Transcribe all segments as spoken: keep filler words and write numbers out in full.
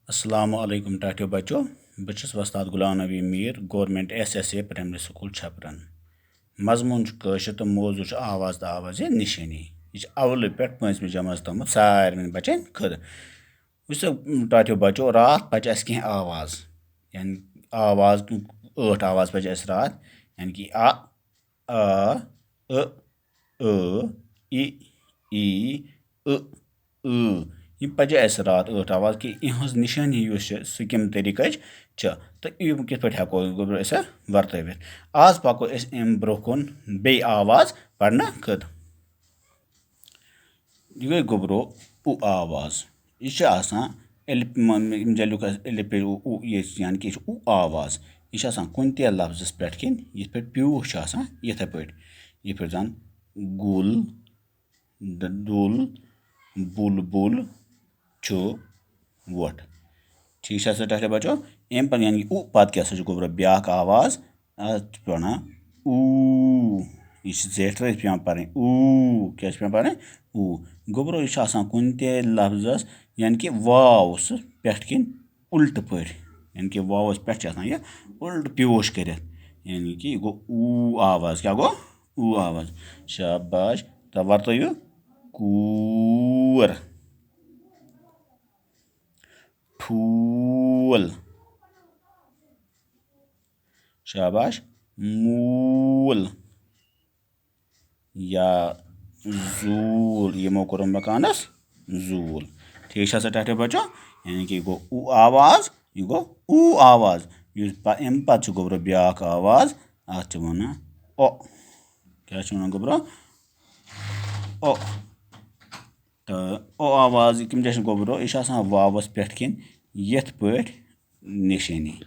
السلام علیکم ٹاٹھیو بچو، بہٕ چھُس وۄستاد Ghulam Nabi Mir, government S S A primary school چھپرن۔ مضموٗن چھُ کٲشُر تہٕ موضوع چھُ آواز تہٕ آوازِ نِشٲنی۔ یہِ چھُ اولہٕ پٮ۪ٹھ پٲنٛژمہِ جمٲژ تامُت سارنٕے بچن خٲطرٕ۔ وٕچھ سا ٹاٹھیو بچو، راتھ پچہِ اَسہِ کینٛہہ آواز، یعنی آواز، ٲٹھ آواز پچہِ اَسہِ راتھ، یعنی کہِ آ، آ، ٲ، ٲ، ای، ای، ٲ، ٲ۔ یِم پَزِ اَسہِ راتھ ٲٹھ آواز کہِ یِہٕنٛز نِشٲنی یُس چھِ، سُہ کَمہِ طریٖقٕچ چھِ تہٕ یِم کِتھ پٲٹھۍ ہٮ۪کو گوٚبرو أسۍ ورتٲوِتھ۔ آز پَکو أسۍ اَمہِ برٛونٛہہ کُن بیٚیہِ آواز پَرنہٕ خٲطرٕ۔ یہِ گٔے گوٚبرو اُ آواز۔ یہِ چھِ آسان الف، م-، م-، یِم جلیُک اَسہِ الف پٮ۪ٹھ اُ، اُ، یہِ چھِ، یعنی کہِ یہِ چھِ اُ آواز۔ یہِ چھِ آسان کُنہِ تہِ لفظَس پٮ۪ٹھ کِنۍ، یِتھ پٲٹھۍ پیوٗس چھُ آسان، یِتھَے پٲٹھۍ۔ یِتھ پٲٹھۍ زَن گُل، د-، دُل، بُلبُل، چھُ، وۄٹھ۔ ٹھیٖک چھا سا ٹاٹھے بچو؟ اَمہِ پتہٕ یعنی اُ پتہٕ کیٛاہ سا چھُ گوٚبرا بیٛاکھ آواز؟ اَتھ چھِ پٮ۪وان اَتھ اُو۔ یہِ چھِ زیٹھرٲوِتھ پٮ۪وان پَرٕنۍ۔ اُو۔ کیٛاہ چھِ پٮ۪وان پَرٕنۍ؟ اُو۔ گوٚبرو، یہِ چھُ آسان کُنہِ تہِ لفظس، یعنی کہِ واو سُہ پٮ۪ٹھ کِنۍ اُلٹہٕ پٲٹھۍ۔ یعنی کہِ واوس پٮ۪ٹھ چھِ آسان یہِ اُلٹہٕ پیوش کٔرِتھ۔ یعنی کہِ یہِ گوٚو اُو آواز۔ کیٛاہ گوٚو؟ اُو آواز۔ شاباش۔ تہٕ ورتٲیِو۔ کوٗر۔ ٹھوٗل۔ شاباش۔ موٗل۔ یا زوٗل، یِمو کوٚر مکانس زوٗل۔ ٹھیٖک چھا سا ٹاٹھے بچو؟ یعنی کہِ یہِ گوٚو اُ آواز، یہِ گوٚو اُو آواز۔ یُس پہ-، اَمہِ پتہٕ چھُ گوٚبرو بیٛاکھ آواز، اَتھ چھِ وَنان او۔ کیٛاہ چھِ وَنان گوٚبرو؟ او۔ تہٕ او آواز، یہِ کَمہِ جایہِ چھِ گوٚبرو؟ یہِ چھُ آسان واوَس پٮ۪ٹھ کِنۍ یِتھ پٲٹھۍ نِشٲنی۔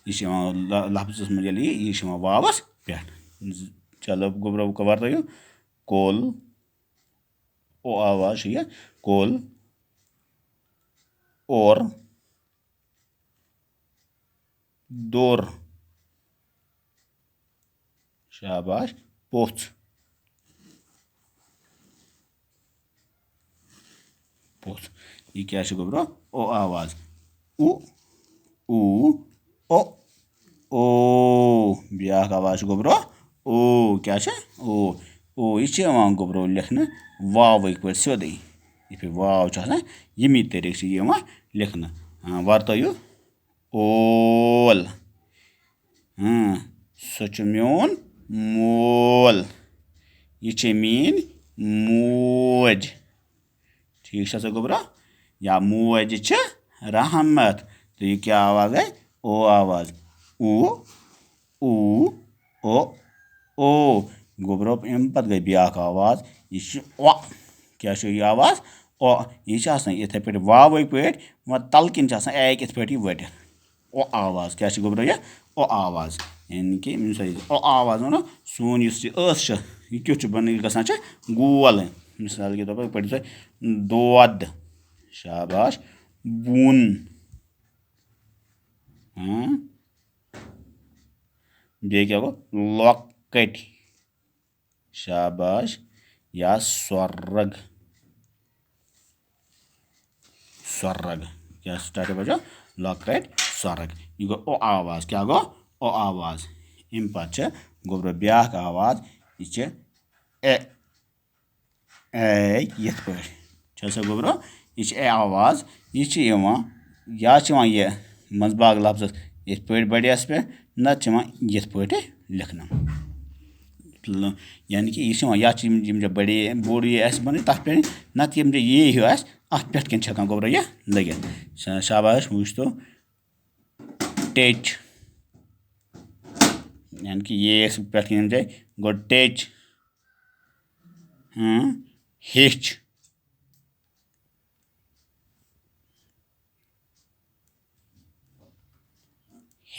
یہِ چھِ یِوان ل-، لفظس منٛز ییٚلہِ یہِ، یہِ چھِ یِوان واوَس پٮ۪ٹھ۔ چلو گوٚبرو، وۄنۍ ورتٲیِو۔ کول، او آواز چھِ یہِ، کول، اور، دوٚر۔ شاباش۔ پوٚژھ۔ پوٚژھ۔ یہِ کیٛاہ چھُ گوٚبرو؟ او آواز۔ اُ، اُو، او، او۔ بیٛاکھ آواز چھِ گوٚبرو او۔ کیٛاہ چھِ؟ او۔ او۔ یہِ چھِ یِوان گوٚبرو لیکھنہٕ واوٕکۍ پٲٹھۍ سیوٚدُے۔ یِتھ پٲٹھۍ واو چھُ آسان، ییٚمی طریٖقہٕ چھِ یہِ یِوان لیکھنہٕ۔ آ، ورتٲیِو۔ اول۔ ہاں، سُہ چھُ میون مول۔ یہِ چھِ میٲنۍ موج۔ ٹھیٖک چھا سا گوٚبرا؟ یا موج چھِ رحمت۔ تہٕ یہِ کیٛاہ آواز گٔے؟ او آواز۔ او، او، او، او۔ گوٚبرو، اَمہِ پتہٕ گٔے بیٛاکھ آواز۔ یہِ چھِ او۔ کیٛاہ چھِ یہِ آواز؟ او۔ یہِ چھِ آسان یِتھَے پٲٹھۍ واوٕکۍ پٲٹھۍ، مگر تَلہٕ کِنۍ چھِ آسان اے کِتھ پٲٹھۍ یہِ ؤٹِتھ۔ او آواز۔ کیٛاہ چھِ گوٚبرو یہِ؟ او آواز۔ یعنی کہِ ییٚمہِ ساتہٕ أسۍ او آواز وَنو، سون یُس یہِ ٲس چھِ، یہِ کیُتھ چھُ بَنان؟ یہِ گژھان چھِ گول۔ مِثال کے طور پر پٔرِو تُہۍ دود۔ شاباش۔ بُن۔ ہاں۔ بیٚیہِ کیٛاہ گوٚو؟ لۄکٕٹۍ۔ شاباش۔ یا سۄرگ۔ سۄرگ۔ کیٛاہ چھُ ٹاٹھے بچو؟ لۄکٕٹۍ سۄرگ۔ یہِ گوٚو او آواز۔ کیٛاہ گوٚو؟ او آواز۔ اَمہِ پتہٕ چھِ گوٚبرو بیٛاکھ آواز۔ یہِ چھِ اے۔ اے یِتھ پٲٹھۍ۔ چھا سا گوٚبرو؟ یہِ چھِ اے آواز۔ یہِ چھِ یِوان، یا چھِ یِوان یہِ منٛزباگ لفظس یِتھ پٲٹھۍ بڑیس پٮ۪ٹھ، نتہٕ چھِ یِوان یِتھ پٲٹھۍ لیکھنہٕ۔ ل-، یعنی کہِ یہِ چھِ یِوان، یا چھِ یِم، یِم چھِ بڑے، بوٚڑ یہِ آسہِ بنٲوِتھ تَتھ پٮ۪ٹھ، نتہٕ یِم چھِ یے ہیوٗ آسہِ، اَتھ پٮ۪ٹھ کِنۍ چھِ ہٮ۪کان گوٚبرو یہِ لٔگِتھ۔ شا-، شاباش، وٕچھ تو۔ ٹیٚچ۔ یعنی کہِ یے ٲسۍ پٮ۪ٹھ کِنۍ یِم جایہِ، گوٚو ٹیٚچ۔ ہاں، ہیٚچھ۔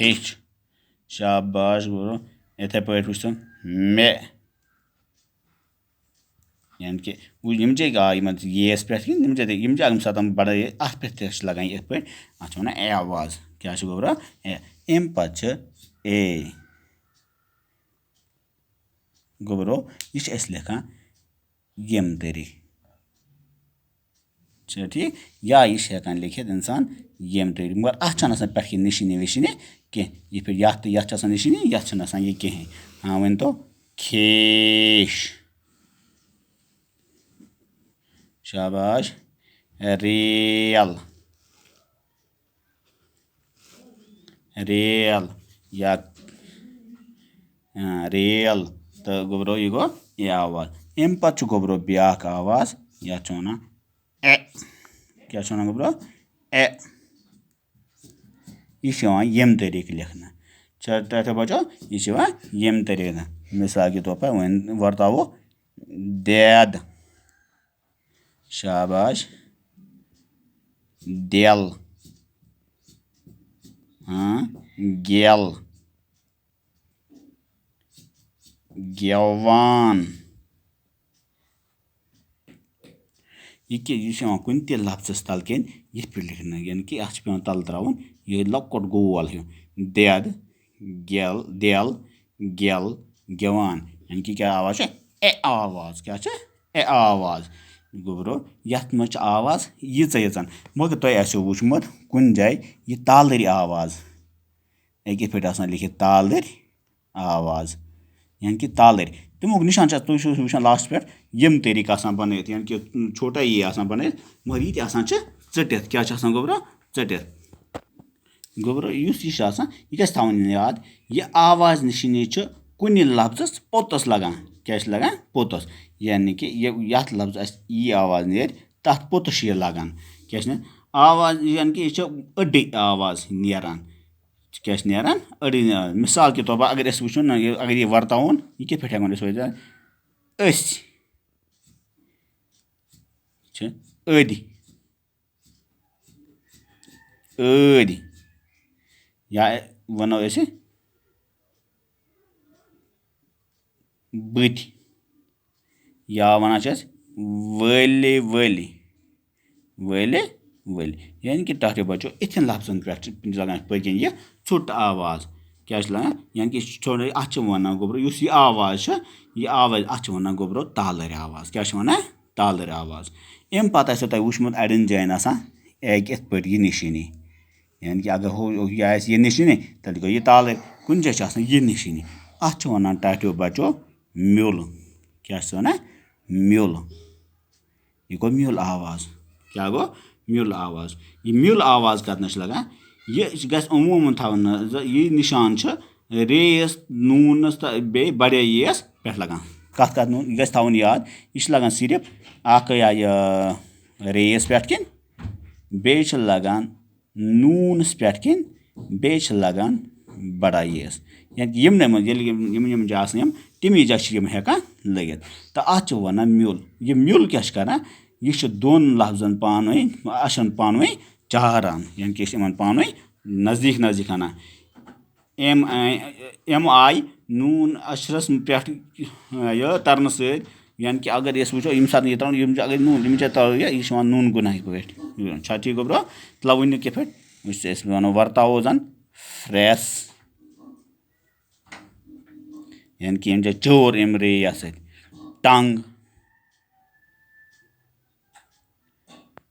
ہیٚچھ۔ شاباش، گوٚو۔ یِتھَے پٲٹھۍ وٕچھ تِم مےٚ۔ یعنی کہِ وۄنۍ یِم جایہِ آے یِمَن ییس پٮ۪ٹھ کِنۍ، یِم جایہِ، یِم جایہِ ییٚمہِ ساتہٕ یِم بَڑٲے، اَتھ پٮ۪ٹھ تہِ چھِ لَگان یِتھ پٲٹھۍ، اَتھ چھِ وَنان اے آواز۔ کیٛاہ چھِ گوٚبرا؟ اے۔ اَمہِ پَتہٕ چھِ اے۔ گوٚبرو، یہِ چھِ أسۍ لیکھان ییٚمہِ طریٖقہٕ۔ چھا ٹھیٖک؟ یا یہِ چھُ ہٮ۪کان لیکھِتھ اِنسان ییٚمہِ طریٖقہٕ، مگر اَتھ چھَنہٕ آسان پٮ۪ٹھٕ کِنۍ نِشٲنی وِشٲنی کینٛہہ۔ یِتھ پٲٹھۍ یَتھ تہٕ یَتھ چھِ آسان نِشٲنی، یَتھ چھَنہٕ آسان یہِ کِہیٖنۍ۔ ہاں، ؤنۍ تو، کھیش۔ شاباش۔ ریل۔ ریل۔ یا، آ، ریل۔ تہٕ گوٚبرو، یہِ گوٚو یہِ آواز۔ اَمہِ پَتہٕ چھُ گوٚبرو بیٛاکھ آواز، یَتھ چھِ وَنان اے۔ کیٛاہ چھِ وَنان گوٚبرو؟ اے۔ یہِ چھِ یِوان ییٚمہِ طریٖقہٕ لیکھنہٕ۔ چھا ٹاٹھیو بچو؟ یہِ چھِ یِوان ییٚمہِ طریٖقہٕ۔ مثال کے طور پر وۄنۍ ورتاوو دید۔ شاباش۔ دٮ۪ل۔ ہاں۔ گٮ۪ل۔ گٮ۪وان۔ یہِ کہِ، یہِ چھُ یِوان کُنہِ تہِ لفظس تل کِنۍ یِتھ پٲٹھۍ لیکھنہٕ، یعنی کہِ اَتھ چھُ پٮ۪وان تل تراوُن یِہوٚے لۄکُٹ گول ہیوٗ۔ دٮ۪د، گٮ۪ل، دٮ۪ل، گٮ۪ل، گٮ۪وان۔ یعنی کہِ کیٛاہ آواز چھِ؟ اے آواز۔ کیٛاہ چھِ؟ اے آواز۔ گوٚبرو، یَتھ منٛز چھِ آواز ییٖژاہ ییٖژاہ۔ مگر تۄہہِ آسیو وٕچھمُت کُنہِ جایہِ یہِ تالٕرۍ آواز۔ اَکہِ پھِرِ آسان لیکھِتھ تالٕرۍ آواز، یعنی کہِ تالٕرۍ۔ تَمیُک نِشان چھُ، تُہۍ چھِو وٕچھان لاسٹَس پٮ۪ٹھ یِم طریٖقہٕ آسان بَنٲیِتھ، یعنی کہِ چھوٹا یی آسان بَنٲیِتھ، مگر یہِ تہِ آسان چھِ ژٔٹِتھ۔ کیٛاہ چھِ آسان گوٚبرا؟ ژٔٹِتھ۔ گوٚبرا، یُس یہِ چھُ آسان، یہِ گژھِ تھاوُن یاد، یہِ آواز نِشٲنی چھِ کُنہِ لفظَس پوٚتُس لَگان۔ کیٛاہ چھِ لَگان؟ پوٚتُس۔ یعنی کہِ یہِ، یَتھ لفظَس یی آواز نیرِ، تَتھ پوٚتُس چھِ یہِ لَگان۔ کیٛاہ چھِ آواز؟ یعنی کہِ یہِ چھِ أڈٕج آواز نیران۔ کیٛاہ چھِ نیران؟ أڈٕج نیران۔ مثال کے طور پر اگر أسۍ وٕچھو نہ، یہِ، اگر یہِ ورتاوون، یہِ کِتھ پٲٹھۍ ہٮ۪کون أسۍ ؤنِتھ؟ أسۍ چھِ أدۍ۔ أدۍ۔ یا وَنو أسۍ بٕتۍ۔ یا وَنان چھِ أسۍ ؤلۍ ؤلۍ۔ ؤلۍ ؤلۍ۔ یعنی کہِ ٹاٹھیو بچو، یِتھٮ۪ن لفظن پٮ۪ٹھ چھِ لگان پٔتۍ کِنۍ یہِ ژھوٚٹ آواز۔ کیٛاہ چھِ لگان؟ یعنی کہِ چھِ تھوڑا، اَتھ چھِ وَنان گوٚبرو، یُس یہِ آواز چھِ، یہِ آواز، اَتھ چھِ وَنان گوٚبرو تالٕرۍ آواز۔ کیٛاہ چھِ وَنان؟ تالٕرۍ آواز۔ اَمہِ پتہٕ آسیو تۄہہِ وٕچھمُت اَڑٮ۪ن جاین آسان اَکہِ یِتھ پٲٹھۍ یہِ نِشٲنی۔ یعنی کہِ اگر ہُہ، یہِ آسہِ یہِ نِشٲنی، تیٚلہِ گوٚو یہِ تالٕرۍ۔ کُنہِ جایہِ چھِ آسان یہِ نِشٲنی۔ اَتھ چھِ وَنان ٹاٹھیو بچو میوٚل۔ کیٛاہ چھِ وَنان؟ میوٚل۔ یہِ گوٚو میوٚل آواز۔ کیٛاہ گوٚو؟ میوٚل آواز۔ یہِ میوٚل آواز کَتنَس چھِ لَگان؟ یہِ گژھِ عموٗمَن تھاونہٕ زِ یہِ نِشان چھُ رییَس، نوٗنَس تہٕ بیٚیہِ بَڑے ییَس پٮ۪ٹھ لَگان۔ کَتھ کَتھ نوٗن؟ یہِ گژھِ تھاوُن یاد، یہِ چھِ لَگان صرف اَکھ یا یہِ رییَس پٮ۪ٹھ کِنۍ، بیٚیہِ چھِ لَگان نوٗنَس پٮ۪ٹھ کِنۍ، بیٚیہِ چھِ لَگان بَڑا ییَس۔ یعنی کہِ یِمنٕے منٛز ییٚلہِ یِم، یِم، یِم جایہِ آسَن یِم، تَمی جایہِ چھِ یِم ہٮ۪کان لٔگِتھ۔ تہٕ اَتھ چھِ وَنان میوٚل۔ یہِ میوٚل کیٛاہ چھِ کَران؟ یہِ چھِ دۄن لفظن پانہٕ ؤنۍ، اَچھَن پانہٕ ؤنۍ چاران، یعنی کہِ یہِ چھِ یِمَن پانہٕ ؤنۍ نزدیٖک نزدیٖک اَنان۔ ایم آی، ایم آی نوٗن اَچھرَس پٮ۪ٹھ یہِ تَرنہٕ سۭتۍ، یعنی کہِ اگر أسۍ وٕچھو، ییٚمہِ ساتہٕ یہِ ترٛاوُن، یِم چھِ، اگر نوٗن، یِم چھِ ترٛاوُن، یہِ، یہِ چھِ یِوان نوٗن گُناہِکۍ پٲٹھۍ۔ چھا ٹھیٖک گوٚبرا؟ تہٕ ؤنِو کِتھ پٲٹھۍ؟ یُس أسۍ وَنو، ورتاوو زَن پھرٛٮ۪س، یعنی کہِ یِم چھِ چور، یِم ریٚیہِ یَتھ سۭتۍ۔ ٹنٛگ،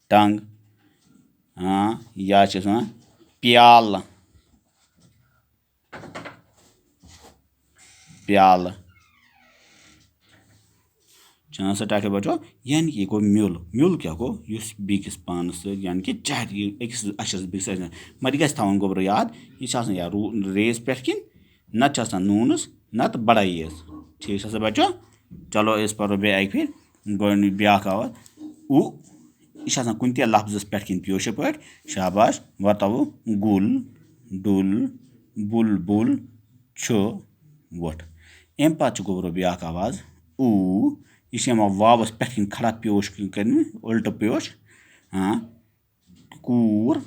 ٹنٛگ، ہاں، یا چھِ أسۍ وَنان پیالہٕ۔ پیالہٕ۔ چھُنہ سا ٹاٹھیو بچو؟ یعنی کہِ یہِ گوٚو میوٚل۔ میوٚل کیٛاہ گوٚو؟ یُس بیٚکِس پانَس سۭتۍ، یعنی کہِ چاہے یہِ أکِس اَچھَس بیٚکِس اَچھَس، مگر یہِ گژھِ تھاوُن گوٚبرو یاد، یہِ چھِ آسان یا روٗ-، رییَس پٮ۪ٹھ کِنۍ، نَتہٕ چھِ آسان نوٗنَس، نَتہٕ بَڑا ییَس۔ ٹھیٖک چھا سا بچو؟ چلو أسۍ پَرو بیٚیہِ اَکہِ پھِرِ۔ گۄڈٕنیُک بیٛاکھ آواز، اُ۔ یہِ چھِ آسان کُنہِ تہِ لفظَس پٮ۪ٹھ کِنۍ پیوشہِ پٲٹھۍ۔ شاباش، ورتاوو گُل، ڈُل، بُلبُل، چھُ، وۄٹھ۔ اَمہِ پتہٕ چھُ گوٚبرو بیٛاکھ آواز، اوٗ۔ یہِ چھِ یِوان واوَس پٮ۪ٹھ کِنۍ کھڑا پیوش کَرنہٕ، اُلٹہٕ پیوش۔ ہاں۔ کوٗر،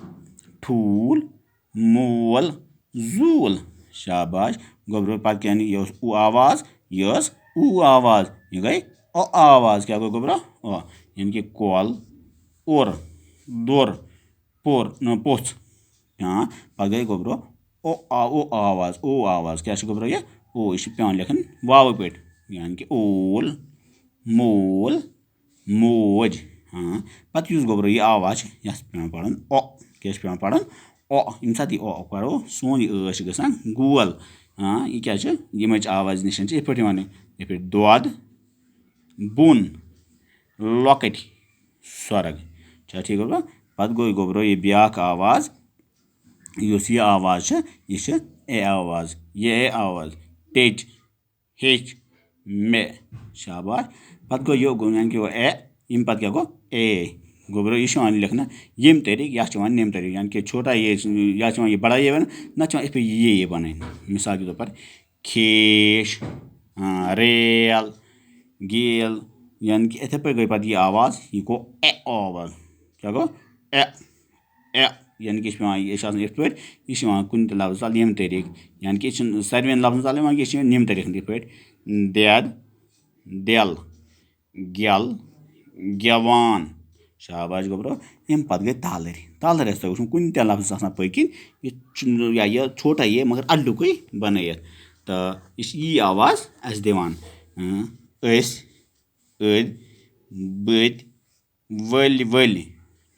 ٹھوٗل، مول، زوٗل۔ شاباش۔ گوٚبرو، پتہٕ کیٛاہ یہِ ٲس اُ آواز، یہِ ٲس اُ آواز، یہِ گٔے اُ آواز۔ کیٛاہ گوٚو گوٚبرو؟ اُ۔ یعنی کہِ کۄل، اوٚر، دوٚر، پوٚر، نہ، پوٚژھ۔ ہاں، پتہٕ گٔے گوٚبرو اُ آ-، اُ آواز، اُ آواز۔ کیٛاہ چھُ گوٚبرو یہِ؟ اُ، یہِ چھُ پٮ۪وان لیکھُن واوٕ پٲٹھۍ۔ یعنی کہِ اوٗل، مول، موج۔ ہاں، پَتہٕ یُس گوٚبرو یہِ آواز چھِ، یَتھ چھِ پٮ۪وان پَرُن او۔ کیٛاہ چھِ پٮ۪وان پَرُن؟ او۔ ییٚمہِ ساتہٕ یہِ او کَرو، سون یہِ ٲس چھِ گژھان گول۔ ہاں، یہِ کیٛاہ چھِ؟ یِمَے چھِ آوازِ نِشٲنۍ چھِ یِتھ پٲٹھۍ یِوان، یِتھ پٲٹھۍ دۄد، بُن، لۄکٕٹۍ، سۄرگ۔ چھا ٹھیٖک گوٚبرو؟ پَتہٕ گوٚو یہِ گوٚبرو یہِ بیٛاکھ آواز، یُس یہِ آواز چھِ، یہِ چھِ اے آواز، یہِ اے آواز، ٹیٚچ، ہیٚچ، مےٚ۔ شاباش۔ پَتہٕ گوٚو یہِ گوٚو، یعنی کہِ گوٚو اے، ییٚمہِ پَتہٕ کیٛاہ گوٚو؟ اے۔ گوٚبرو، یہِ چھُ یِوان لیکھنہٕ ییٚمہِ طریٖقہٕ، یا چھُ یِوان ییٚمہِ طریٖقہٕ، یعنی کہِ چھوٹا یے چھُ، یا چھُ یِوان یہِ بڑا یے وَنہٕ، نَتہٕ چھُ یِوان یِتھ پٲٹھۍ یہِ یے وَنٕنۍ۔ مِثال کے طور پر، کھیش، آ، ریل، گیل، یعنی کہِ یِتھَے پٲٹھۍ گٔے پَتہٕ یہِ آواز، یہِ گوٚو اے آواز۔ کیٛاہ گوٚو؟ اے۔ اے۔ یعنی کہِ یہِ چھُ پٮ۪وان، یہِ چھُ آسان یِتھ پٲٹھۍ، یہِ چھُ یِوان کُنہِ تہِ لفظہٕ تَل ییٚمہِ طریٖقہٕ۔ یعنی کہِ یہِ چھُنہٕ ساروِیَن لفظَن تَل یِوان کینٛہہ، یہِ چھُ یِوان ییٚمہِ طریٖقہٕ، یِتھ پٲٹھۍ دٮ۪د، دٮ۪ل، گٮ۪ل، گٮ۪وان۔ شاباش گوٚبرو۔ اَمہِ پَتہٕ گٔے تالٕرۍ۔ تالٕرۍ آسہِ تۄہہِ وٕچھُن، کُنہِ تہِ لفظَس آسان پٔتۍ کِنۍ، یہِ چھُنہٕ یا یہِ ژھوٹا یہِ، مگر اَڈُکُے بَنٲیِتھ۔ تہٕ یہِ چھِ یی آواز اَسہِ دِوان۔ اۭں، أسۍ، أدۍ، بٔدۍ، ؤلۍ، ؤلۍ۔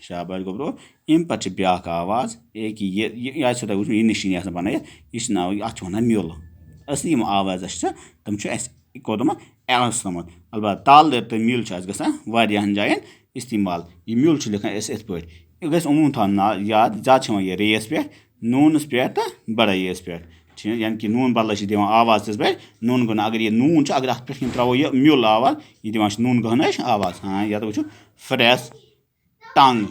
شاباش گوٚبرو۔ اَمہِ پَتہٕ چھِ بیٛاکھ آواز، یہِ کہِ یہِ، یہِ، یہِ آسہِ تۄہہِ وٕچھمُت، یہِ نِشٲنی آسان بَنٲیِتھ، یہِ چھِ ناو، اَتھ چھِ وَنان میوٗل۔ اَصلی یِم آواز اَسہِ چھِ، تِم چھِ اَسہِ کوٚرمُت اعلانَس تامَتھ۔ البتہ تالٕر تہٕ میوٗل چھِ اَسہِ گژھان واریاہَن جایَن استعمال۔ یہِ میوٗل چھِ لیکھان أسۍ یِتھ پٲٹھۍ۔ یہِ گژھِ عموٗمَن تھاوُن نا-، یاد، زیادٕ چھِ یِوان یہِ رییَس پٮ۪ٹھ، نوٗنَس پٮ۪ٹھ تہٕ بڑٲیِس پٮ۪ٹھ۔ چھِ، یعنی کہِ نوٗن بدلہٕ چھِ دِوان آواز تِژھ پٲٹھۍ، نوٗن گٔنہٕ، اگر یہِ نوٗن چھُ، اگر اَتھ پٮ۪ٹھ یِم ترٛاوو یہِ میوٗل آواز، یہِ دِوان چھِ نوٗن گٔہنٲوِتھ آواز۔ ہاں، یَتھ وٕچھِو، فرٛٮ۪س، ٹنٛگ،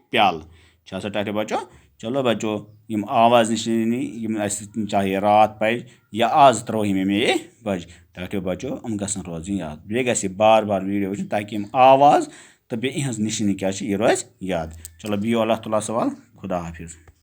پیٛالہٕ۔ چھِ آسان ٹاٹھیو بچو؟ چلو بچو، یِم آواز نِشٲنی، یِم اَسہِ چاہے راتھ پَرِ یا آز ترٛوہمہِ مے پَرِ، ٹاٹھیو بچو، یِم گژھن روزٕنۍ یاد۔ بیٚیہِ گژھِ یہِ بار بار video وٕچھُن، تاکہِ یِم آواز تہٕ بیٚیہِ یِہٕنٛز نِشٲنی کیٛاہ چھِ، یہِ روزِ یاد۔ چلو، بِہِو اللہ تعالیٰ ہَس حوال۔ خدا حافظ۔